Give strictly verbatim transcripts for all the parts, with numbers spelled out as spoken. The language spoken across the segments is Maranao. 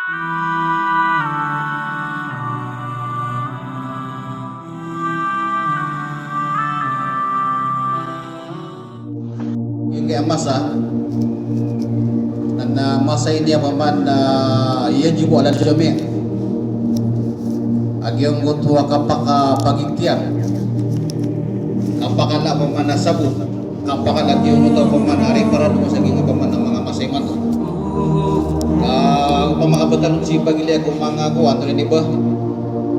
Giyangkai a masa, na, na masa ini a paman na yajibu ala jami'. A giyangkoto a kapaka-, pagikhtiyar. Kapakala a paman na sabot. Kapakala a giyangkoto a paman na riparado sa giyangkai a paman na manga masa imanto. Ka, opama ka ba tano sii pagilaya ko manga kowan, antonaa ini ba?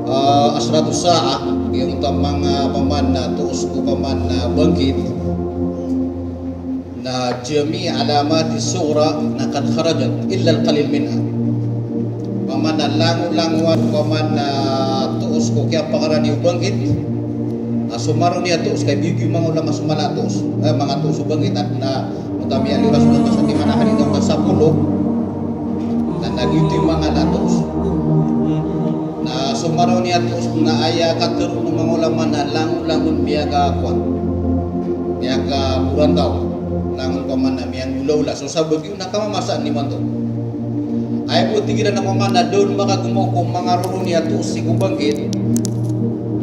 Ah, ashratus sa'ah, giyangkoto a manga paman na toos ko paman na bangkit. Na jami' alamatis sughra na qad kharajat, illa al-qalil minha. Paman na langolangon, paman na toos ko kiyapakarani o bangkit. Na so maroni a toos, ka giyoto i manga ulama so mala a toos. Eh, manga toos o bangkit, na, na giyangkoto a miyaaloy o Rasulullah sa di man a hadith a sapolo. Na, na giyoto i manga na toos. Na so maroni a toos na aya katharo o manga ulama na langolangon miyakakowan. Miyakaborantaw. Langon paman na miyanggolaola. So sabagi na kamamasaan imanto. Aya bo tig iran a paman na da on makagmaw ko manga roroni a toos sii ko bangkit.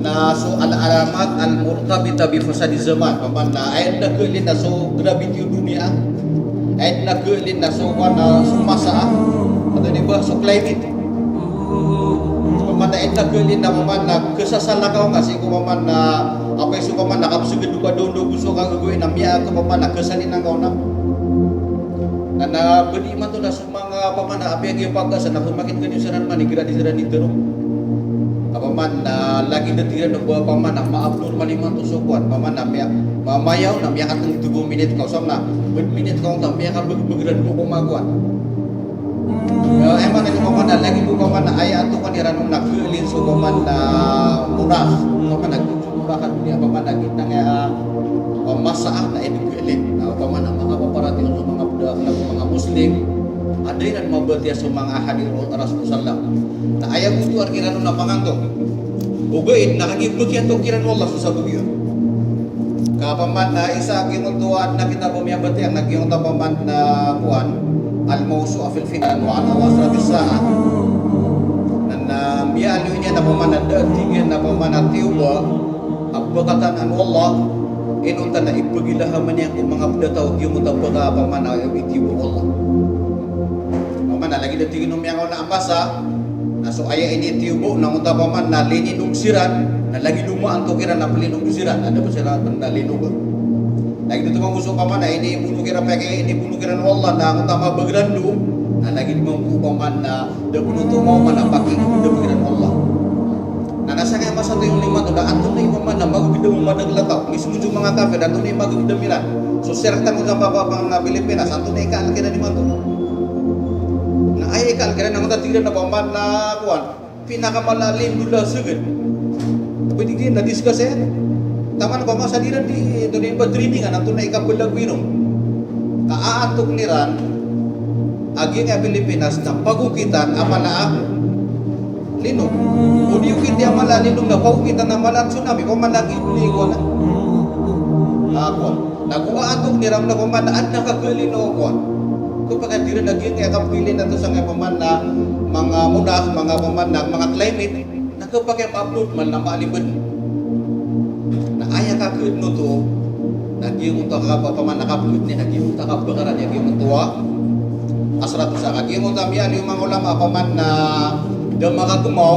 Na so al-alamat al-murtabita bi fasadiz zaman. Paman na aya dn a khailin na so gravity o doniya. Aya dn a khailin na so, paman na so masa. Antonaa ini ba, so climate. Paman na aya dn a khailin na paman na khasasalakaw nga sii ko paman na, apiya so paman na kapsagad o ka da on da on so kagagawii na miya, ko paman na khasalin angkaw na. Na, na badi imanto na so manga paman na apiya giya pagasa na pamakin'ga niyo siran man igira di siran itharo. A paman na lagid a tig iran a ba paman na ma-abnormal imanto so kowan, paman na miya, ma-, mayaw na miyakatngtg o minit ka, o sabap na bad minit ka on ta miyakabagbagrando ko manga kowan. Ya, aya maana niyan paman na lagid o paman na aya antonaa iran on na khailin so paman na monakh, paman na Opama na giya, opama na giya, ah, masa a na aya dn khailin. Na opama na makapaparatiyaya so manga pd a akhlaq o manga Muslim, a da iran mabatiya so manga hadith o Rasul sallam. Na aya oto a rk iran on a panganto. Ogaid na kagiya pkhiyanto kiran o Allah so sabagi on. Ka opama na isa a giyoto a adn a kitab a miyabatiya, na giyoto opama na kowan, Al-Mawsu'ah fil Fitan wa Ashratis Sa'ah. Na, na miyaaloy niyan na opama na da a tig iyan na opama na tiyoba a pkatanaan o Allah, inonta na ipagilahama niyan ko manga pd a taw a giyoto a pka, opama na itiyoba o Allah. Opama na lagid a tig iyan o miyangaoona a masa, na so aya initiyoba on na onta opama na lininog siran, na lagid o maantok iran na plinogn siran, na da pn siran pn na linog. Lagid oto mambo so opama na inibono kiran, pkiya inibono kiran o Allah, na onta mabagrando, na lagid mambo opama na da pn oto maoma na pakikdam kiran o Allah. Na, na sangkaya masa tano imanto na antonaa i opama na magagdam a madakl a taw. Mismo so manga kafir, antonaa i magagdam iran. So sirk tano sa papa, papa, manga Pilipinas, antonaa i kaalk iran imanto. Na aya ikaalk iran na onta tig iran na opama na kowan, pinakamala a lindol a sgd. Pwede di na discuss iyan. Taman ko masa di iran di, antonaa i ba, training an antonaa i kapalagoy ron. Ka aantok iran a giyangkaya Pilipinas na pagokitan a mala a linog. O di okit iyan a mala a linog na pagokitan a mala a tsunami, opama na lagid ni kowan. Ah, kowan. Na go aantok iran na opama na adn a kakhailin o kowan. Khapakay a di iran a giyangkaya kapkhailin a taw sangkaya opama na manga monakh, manga opama na manga climate. Na khapakay a abnormal na maalibn. Na aya kakhadn oto, na giyoto a kapa-, opama na kapkhadn iyan, na giyoto a kapakaran iyan, giyoto a Ashratus Sa'ah. Giyoto a miyaaloy o manga ulama opama na da makagmaw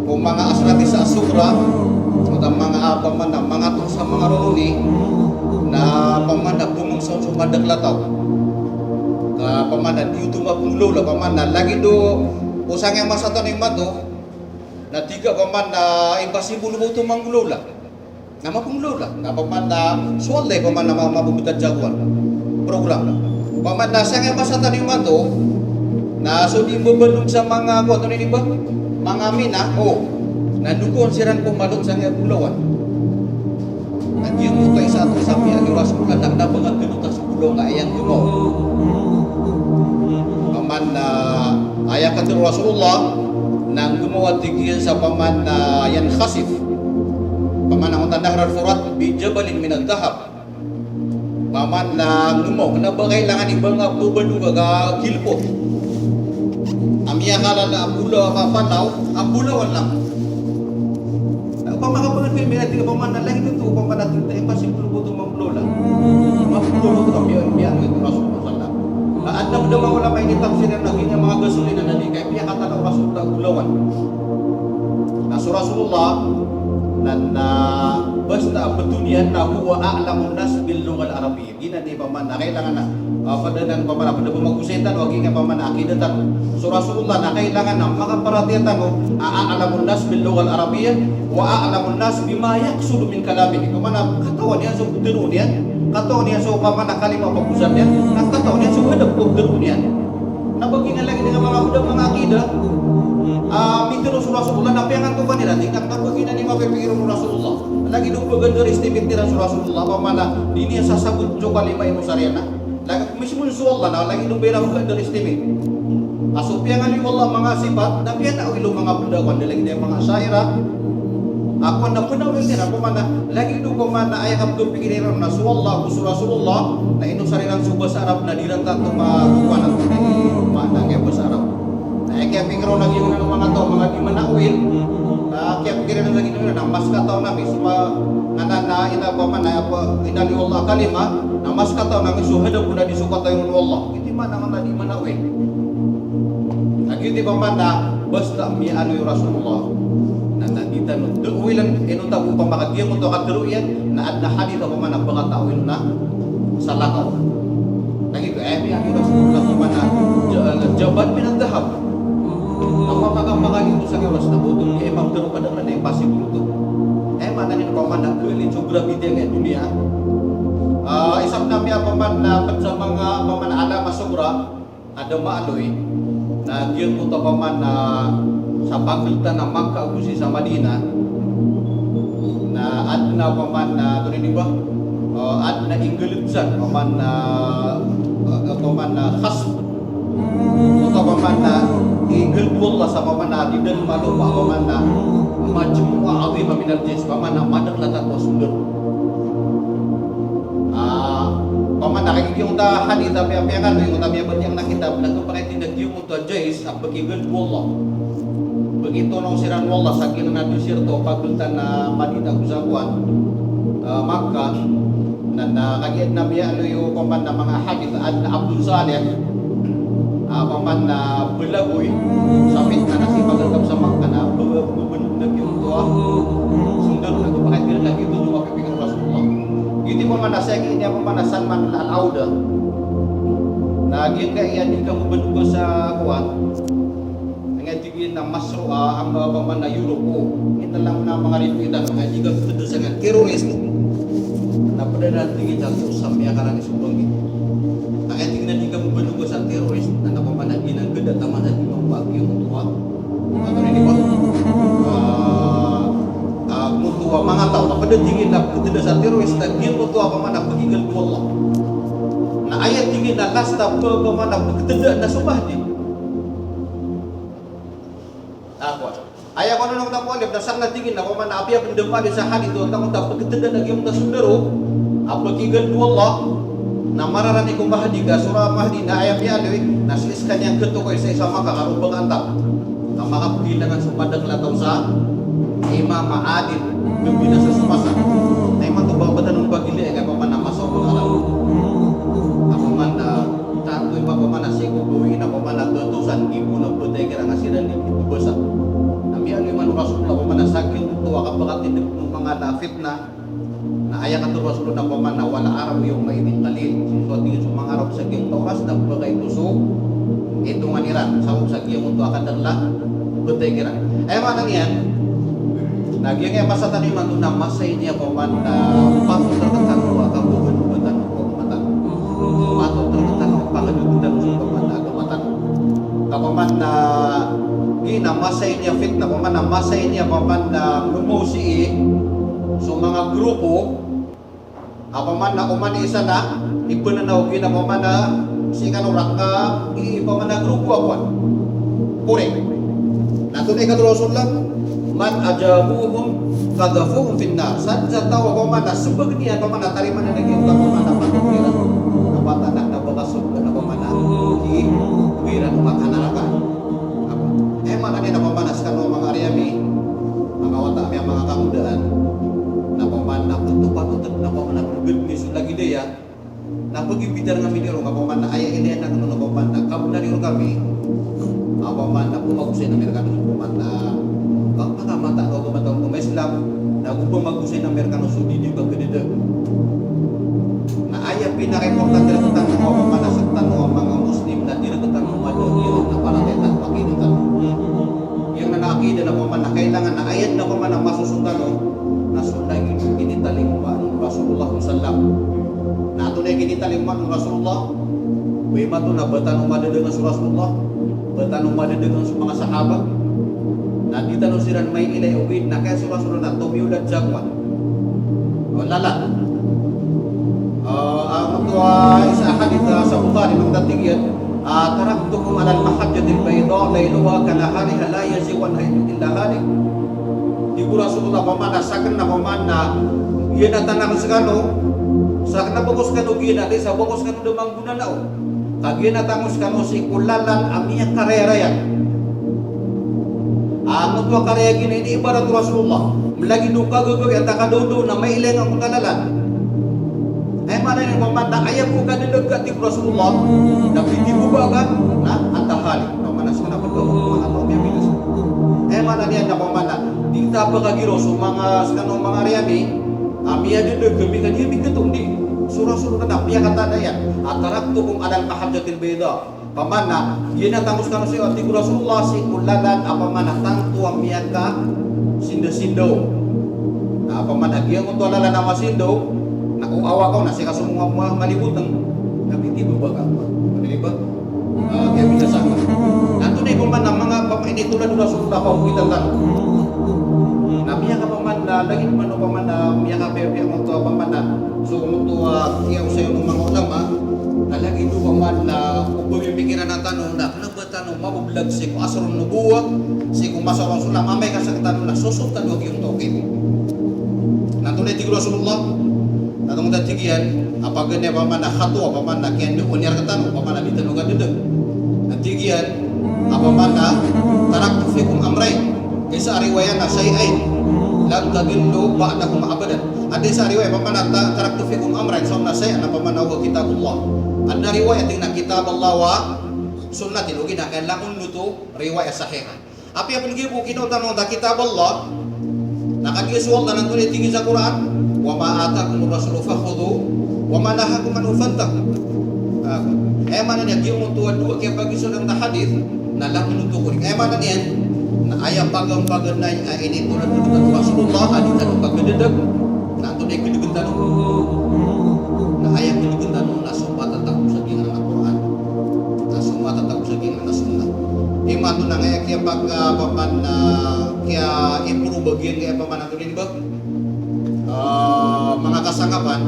ko manga Ashratis Sa'ah Sughra, o da manga opama na manga toos a manga roroni, na opama na pmangsaw so madakl a taw. Ka opama na di oto mapnggolawla, opama na lagid o, o sangkaya masa tano imanto, na tig a opama na impossible o ba oto manggolawla. Na mapnggolawla. Na opama na so Allah, opama na ma-, mababtad sa kowan. Program. Opama na sangkaya masa tano imanto, na so di mbabanog sa manga kowan, antonaa ini ba? Manga mina, o. Na nokowan siran pmalot sangkaya bolawan. Na giyoto a isa a toos a miyaaloy o Rasulullah na kna ba nga kn oto a so bolawan ka aya nggmaw. Opama na aya katharo o Rasulullah, na nggmaw a tig iyan sa opama na yankhasif. Opama na onta Nahr al-Furat bi jabalin min adh-dhahab. Opama na nggmaw, kna ba kailangan i ba nga pbanoga ka gilpot. Akala na a bolawan, a panaw a bolawan lang. Opama ka pangadi, miyatig ka opama na lagid oto, opama na tig ta imposible oto mambolawan. Mambolawan oto, miya, miyaaloy oto o Rasulullah sallallahu alaihi wasallam. Na adn a manga ulama a initafsir iyan na giya manga gasolina na di kaya piyakatana o Rasulullah a bolawan. Na so Rasulullah na, na basta a btad iyan na huwa a'lamun nas bil lughah al arabiyyah. Giyanan i opama na kailangan a, ah, pd anan opama na, pd a pamagosay tano a giya opama na akida tano. So Rasulullah na kailangan a makaparatiyaya tano a a'lamun nas bil lughah al arabiyyah wa a'lamun nas bima yaqsudu min kalamihi. Opama na katawan iyan so ptharoon iyan, katawan iyan so opama na kalima a pagosay niyan, na katawan iyan so hadap ko ptharoon iyan. Na ba giyanan lagid a manga, manga akida, ah, mitharo so Rasulullah na piyangantokan iran, di na ba giyanan i mapipikir o Rasulullah. Lagid o pag-underestimate iran so Rasulullah, opama na di niyan sasagot so kalima a inosar iyan na. Lagid mismo so Allah na lagid o ba iran pag-underestimate. A so piyangaloy o Allah a manga sifat, na piyanaawil o manga bolawan, lagid a manga Asha'irah. A kowan na panaawil iran, opama na lagid o opama na aya kapikir iran na so Allah, so Rasulullah, na inosar iran so basa Arab na di iran tanto makowan a maana niyan basa Arab. Na aya kiyapikir o lagid o manga taw, manga di manaawil, na kiyapikir iran lagid o na mas katawan ami so ma-, na, na, na, ina, opama na, apa, inaloy o Allah a kalima, na mas katawan ami so hadap o na di so katawan o Allah. Giyoto i maana o manga di manaawil. Na giyoto i opama na basta miyaaloy o Rasulullah na, na di tano taawilan, ino ta bo opama ka giyangkoto a katharo iyan, na adn a hadith a opama na ba nga taawilan na salakaw. Na giyoto, eh, miyaaloy o Rasulullah a opama na ja-, jabalan min adh-dhahab. Na opama ka, opama ka giyoto sa giya oras na ba oto, eh, pagtharo ka da na imposible oto. Eh, maana niyan opama na khalin so gravity a giya doniya. Ah, isa pn a miya opama na pd sa manga opama na alamah sughra, a da maaloy, na giyangkoto opama na sa pagiltan a Makkah ago sii sa Madinah, na adn a opama na, antonaa ini ba? Ah, adn a inggalbd san, opama na, ah, opama na khasf. Oto opama na inggalbd o Allah sa opama na di dn malopa, opama na majmu'ah 'azimah minal jins, opama na madakl a tataw a sondaro. Ah, opama na kagiya giyangkoto a hadith a piya-, piyangaloy, giyangkoto a miyabatiya a kitab, na kapakay tindg giyangkoto a jais a pkigald o Allah. Pkitonong siran o Allah sa giyanan a desierto, pagiltan a Madinah ago sa kowan, ah, Makkah, na, na kagiya na miyaaloy o opama na manga hadith a adn a Abdul Salih, ah, opama na balagoy sa fitnah na sii pagagap sa Makkah na be-, be-, bebenog na giyangkoto a sondaro na kapakay tindg na giyoto a mapipikir o Rasulullah. Giyoto i opama na sa giya opama na Salman Al-Auda. Na giyangkaya di ka mabaloy sa kowan. Nga tig iyan na masro a, amba opama na Europe, o. Ino lang na manga ripotan, nga di ka pd sa nga terrorist. Na pd na tig iyan na so sa miyakarani so banggi. Na tig iyan na di ka mabaloy sa terrorist, na opama na di na gda taman sa di mapag-, giyangkoto a. Antonaa ini ba? Ah, ah, giyangkoto a manga taw, na pd tig iyan na pagtda sa terrorist, na giyangkoto a opama na pkigald o Allah. Na aya tig iyan na last a opama na pagtda na so Mahdi. Ako. Aya ko na nung tapo alip, na sa na tig iyan na opama na apiya pn da maaloy sa hadith o, taman ta pagtda na giyangkoto a sondaro a pkigald o Allah, na mararani ko Mahdi ka, so Mahdi na aya miyaaloy, na sii skaniyan katokawi sa isa a Makkah ka roo ba ka antaa. Ka makapkilangan so madakl a taw sa imam a adil, bibinasa so masa. Na imanto ba, ba tano pagilaya ka opama na masa o Arab. Opama na Tanto i ba opama na sii ko gawii na opama na gatosan ibo na pthay kiran a siran di kibasa. Na miyaaloy man o Rasulullah opama na sa giyangkoto a kapakatindg o manga na fitnah. Na aya katharo o Rasulullah na opama na wal Arabu yawma idhin qalil. So tig iyan so manga Arab sa giyangkoto a oras na pakaito so itongan iran. Sabap sa giyangkoto a kadakl a pthay kiran. Aya maana niyan, na giyangkaya masa tano imanto na masa ini a opama na patot rktano a kababaloy tano ko mata. Patot rktano a pangadodon tano so opama na agama tano. Ka opama na giya na masa ini a fitnah, opama na masa ini a opama na mamaw sii so manga grupo, opama na oman i isa na ipananaw giya na opama na sii kano raka i opama na grupo a kowan. Pori. Na antonaa i katharo o Rasulullah, man ajabuhum qadhafuhum fin nar. Sadn sa taw a opama na smbag iyan opama na tarimaan iyan a giyangkoto a opama na panaw iran. Na patanak na ba ka sorga na opama na di iran makanaraka. Opama Pagibidar ngami niyo ron, opama na aya iniyan akn on, opama na kabnar iyo rkami, opama na pmagosay ami rkano, opama na, ka, pakamatao o agama tano a Islam, na go pmagosay ami rkano so di niyo kagadada. Na aya pinakaimportante rktano, opama na sktano a manga Muslim, na di rktano madakl iran na paratiyaya tano, aqidah tano. Giyanan a aqidah na opama na kailangan a aya na opama na masoson tano, na so lagid o kinitalingoma o Rasulullah sallallahu alaihi wasallam. Na antonaa i kinitalingoma o Rasulullah? Ba imanto na ba tano madadakl so Rasulullah, ba tano madadakl so manga sahaba. Na di tano siran maiilay ogaid na kaya so Rasulullah na tomiyolad sa kowan, o, lalan. Ah, ah, oto, ah, isa a hadith, ah, sa Bukhari, na tig iyan, ah, "Taraktukum alal mahajjatil bayda lailuha kanahariha la yazighu anha illa halik." Tig o Rasulullah, opama na sakn na, opama na giyanatan akn skano, sakn na ba ko skano giyanat, sa ba ko skano da manggonanao. Ka giyanatan ko skano sii ko lalan a miyakarayarayag. Angkoto a karayag iyan na iniibarat o Rasulullah, mlagid o kagagawii antaa ka daondaw na maiilay angkoto a lalan. Aya maana niyan, opama na aya bo kadadakl ka, tig o Rasulullah, na pitharo bo a ka na anta halik. Opama na skano a pagkaw, opama na miyabinasa. Aya maana niyan na, opama na di ta pkagiraw so manga skano manga ari ami a miyadadakl ami ka di ami katoon, di. So Rasulullah na piyakatanda iyan, "Taraktukum alal mahajjatil bayda." Opama na giyanatan ko skano sii, tig o Rasulullah, sii ko lalan a opama na tanto a miyakasindasindaw. Na opama na giyangkoto a lalan a masindaw, na ko awa ka on na sii ka so manga ma-, malibotng, na pitharo bo a ka. Ano ini ba? Ah, kiyabinasa. Na antonaa i opama na manga, opama, initolad o Rasulullah ko kitab tano. Na miyaka, opama na, lagid man, opama na miyakapiyapiya angkoto, opama na, so angkoto a kiyaosay o manga ulama, na lagid o, opama na, o pamipikiran tano na kna ba tano mabablag sii ko asrun nubuwah, sii ko masa o Rasulullah, amay ka sktano na sosold tano a giyoto a okit. Na antonaa i tig o Rasulullah? Na tig iyan a paganay, opama na, khatwa, opama na, kiyandoon iyan rktano, opama na di tano kadadakl. Na tig iyan a, opama na, "Taraktu fikum amrayn." Isa a riwayat na, "Shay'ayn lan tadillu ba'dahuma abadan." Anda isa a riwayat, opama na, ta-, "Taraktu fikum amrayn," so na, "Shay'ayn," opama na, "wa kitabullah." Anda riwayat na, "Kitaballah wa sunnati." Ogaid na kailangan oto riwayat sahih. Apiya pn giya bo kinowa tano a Kitaballah, na kagiya so Allah na antonaa i tig iyan sa Qur'an, "Wa ma atakumur rasulu fakhudhuhu, wa ma nahakum anhu fantahu." Ah, aya maana niyan, giyangkoto a dowa a kiyapagisodan sa hadith, na langon oto ko ri. Aya maana niyan na aya paganay a initolad o Rasulullah a di tano kagadadakl, na antonaa i kdgn tano? Na aya kdgn tano na so matatago sa giyanan a Qur'an, na so matatago sa giyanan a Sunnah. Imanto na aya kiyapaka-, opama na, kiya-improve a giyanan, opama na, antonaa ini ba, ah, manga kasangkapan,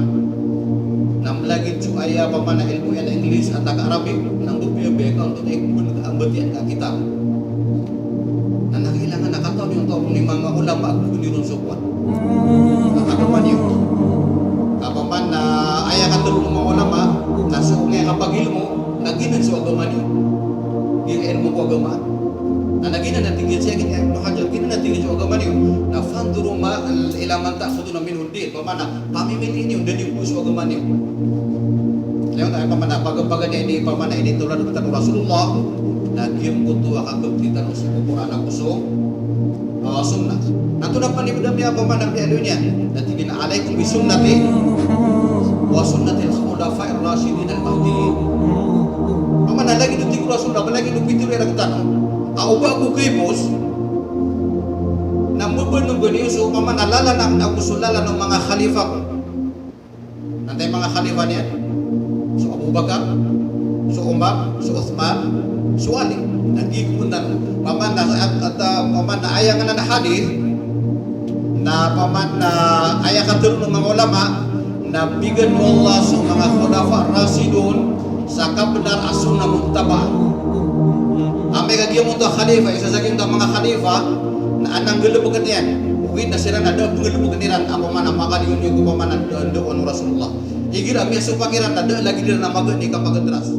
na mlagid so aya, opama na, ilmo iyan a English antaa ka Arabic, na mbabayabaya ka antonaa i kbn a mbatiya iyan a kitab. Na kailangan a katawan iyo antaa i manga ulama a kbn iron so kowan, a agama niyo. Opama na, aya katharo o manga ulama na so miyakapagilmo na giyanan so agama niyo. Giya ilmo ko agama. Na giyanan a tig iyan, tig iyan Ibn Hajar, giyanan a tig iyan so agama niyo. Na fanzuru ma, ila man ta'khudhuna minhu ad-din. Opama na, pamimilii niyo, da niyo bo so agama niyo. Aya maana, opama na, paga-, paganay a, opama na, initolad rktano o Rasulullah, na giyangkoto a kakabti tano sii ko Qur'an ago so, ah, Sunnah. Na antonaa pn i bda miya, opama na, miyaaloy niyan? Na tig iyan a, "Alaykum bi sunnati wa sunnatil khulafa'ir rashidin al-mahdiyyin." Opama na, lagid o tig o Rasulullah, lagid o pitharo iyan rktano a o ba ako kaibos, na mbabanogn iyo so, opama na, lalan akn ago so lalan o manga khalifa ko. Na antaa i manga khalifa niyan? So Abu Bakar, so Umar, so Uthman, so Ali. Na giya ko man, opama na, at, at, ah, opama na aya nganan a hadith, na opama na aya katharo o manga ulama, na bigan o Allah so manga khulafa rashidun sa kabnar a sunnah muttaba'a. Amay ka giyangkoto a khalifa, isa sa giyangkoto a manga khalifa, na adn a nggalbkn iyan. Ogaid na siran na da a pnggalbkn iran a opama na makaliyo niyo ko opama na da, da o Rasulullah. Igira miyasopak iran na da lagid iran a magaan i kapagtras.